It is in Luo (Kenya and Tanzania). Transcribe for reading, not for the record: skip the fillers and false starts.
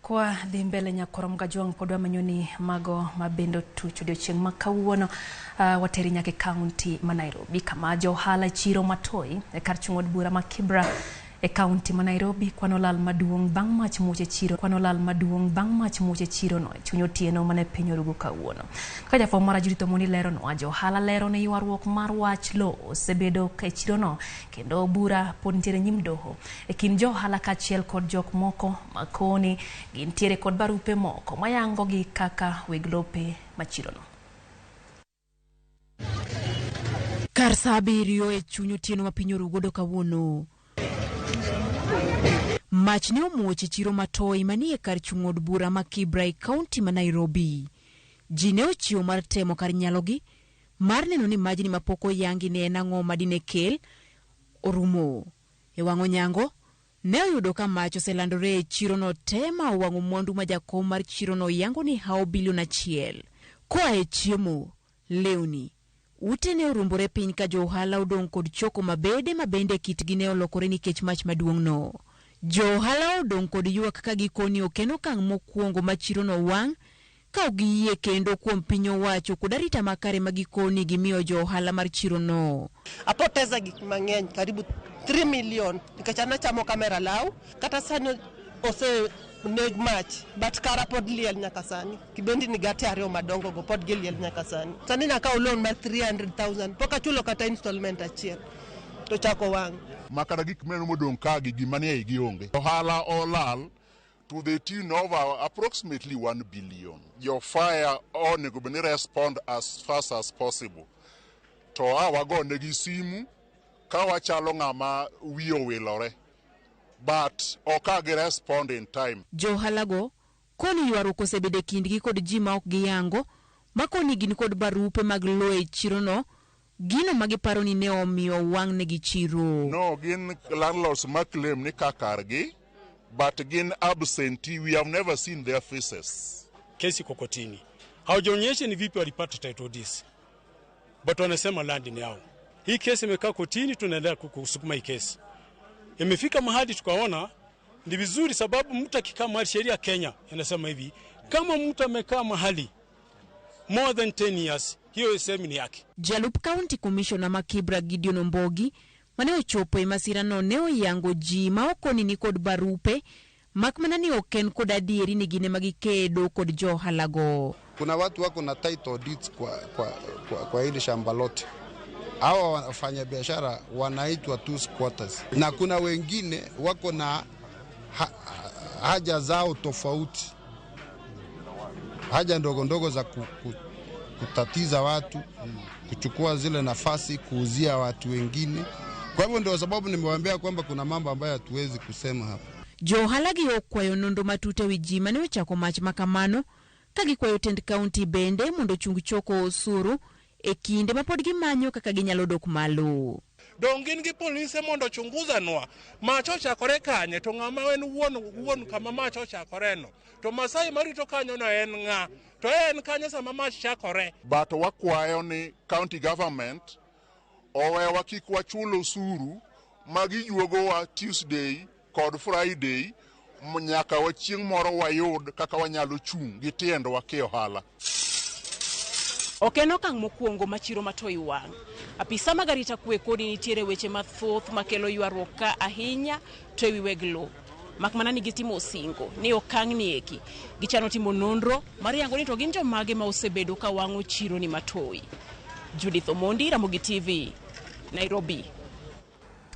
Kwa dhi mbele nyakorom gajwang' pod wamenyo ni mago mabende otuch odiochieng' ma kawuono wateri nyaka e kaunti ma Nairobi kama jo ohala e chiro ma Toi e kar chung' od bura ma Kibra e kaunti ma Nairobi kwano lal maduong' bang' mach muoch e chiro kwano lal maduong' bang' mach muoch e chirono e chuny otieno mane piny orugo kawuono. Kaka jafwambo mara Judith Omondi leronwa, jo ohala lero ni ywaruok mar wach lowo osebedo e chirono kendo bura pod nitiere nyim doho e kind jo ohala kaachiel kod jok moko ma koni gintiere kod barupe moko mayangogi kaka weg lope ma chirono. Kar saa 7 e chuny otieno ma piny orugodo kawuono, mach ne omuoch e chiro ma Toi manie kar chung' od bura ma Kibra e kaunti ma Nairobi. Ji ne ochiwo mar temo kar nyalogi mar neno ni majni mapok oyangi ne en ang'o ma dine kel orumo. E wang' onyango, ne oyudo ka mach oselandore e chirono te ma owang'o mwandu ma jakom mar chirono yango ni hawo bilion 1. Koa e chiemo, lewni, ute ne orumbore piny ka jo ohala odong' kod choko mabede ma bende kitgi ne olokore nikech mach maduong'no. Jo ohala odong' kod ywak ka gikoni ok en okang' mokwongo ma chirono wang' ka ok giyie kendo kuom piny owacho kod arita makare ma gikoni gimiyo jo ohala mar chirono. Apoteza gik mang'eny karibu 3 million nikech an achamo kamera law kata sani ose neg mach but kara pod liel nyaka sani. Kibendi ni gate ariyo madongo go pod giliel nyaka sani. Sani nakawo loan mar 300,000 pok achulo kata installment achiel to chako wang'. Makata gik mineno modong' ka gi gima nie igi onge. Ohala olal to the tune of approximately 1 billion. Jo fire onego bed ni respond as fast as possible. To a wago negi simu ka wachalo ng'ama wiye owilore. But ok gi respond in time. Jo ohalago koni ywaruok osebedo e kindgi kod ji ma ok giyango ma koni gin kod barupe mag lowo e chirono, gino ma giparo ni ne omiyo wang'negi chiro. No, gin landlords ma claim ni ka kargi, but gin absentee. We have never seen their faces. Kesi iko kotini, hawajaonyesha ni vipi walipata title deeds, but wanasema land ni yao. Hii kesi imekaa kotini, tunaendelea kusukuma hii kesi. Imefika mahali tukaona ni vizuri, sababu mtu akikaa mahali, sheria Kenya inasema hivi, kama mtu amekaa mahali more than 10 years, hiyo sehemu ni yake. Jalup County Commissioner ma Kibra Gideon Ombogi mane ochopo e masirano ne oyango ji ma okoni ni kod barupe mak mana ni ok en kod adieri ni gin ema gikedo kod jo ohalago. Kuna watu wako na title deeds kwa hili shamba lote. Hawa wafanyabiashara wanaitwa tu squatters, na kuna wengine wako na haja zao tofauti, haja ndogo ndogo za kutatiza watu, kuchukua zile nafasi, kuuzia watu wengine. Kwa hivyo ndio sababu nimewaambia kwamba kuna mambo ambayo hatuwezi kusema hapa. Jo ohala gi okwayo nonro matut ewi ji mane ochako mach makamano ka gikwayo tend kaunti bende mondo ochung choko osuru e kinde ma pod gimanyo kaka ginyalo dok malo. Dong' gin gi polise mondo ochunguzanwa mach ochakore kanye, to ng'ama en wuon kama mach ochakoreno, to Masai marito kanyono en ng'a, to en kanyo sama mach chakore. But wakwayo ni county government owewa kik wachul osuru ma gijuogowa Tuesday kod Friday nyaka wachieng' moro wayud kaka wanyalo chung' gi tiendwa ki ohala. Ok en okang' mokwongo ma chiro ma Toi wang'. Apisa mag arita kwe koni nitiere weche mathoth makelo ywaruok ka ahinya to ewi weg lowo. Mak mana ni gitimo osingo ni okang' ni eki gichano timo nonro mar yango ni to gin jomage ma osebedo ka wang'o chiro ni ma Toi. Judith Omondi, Ramogi TV, Nairobi.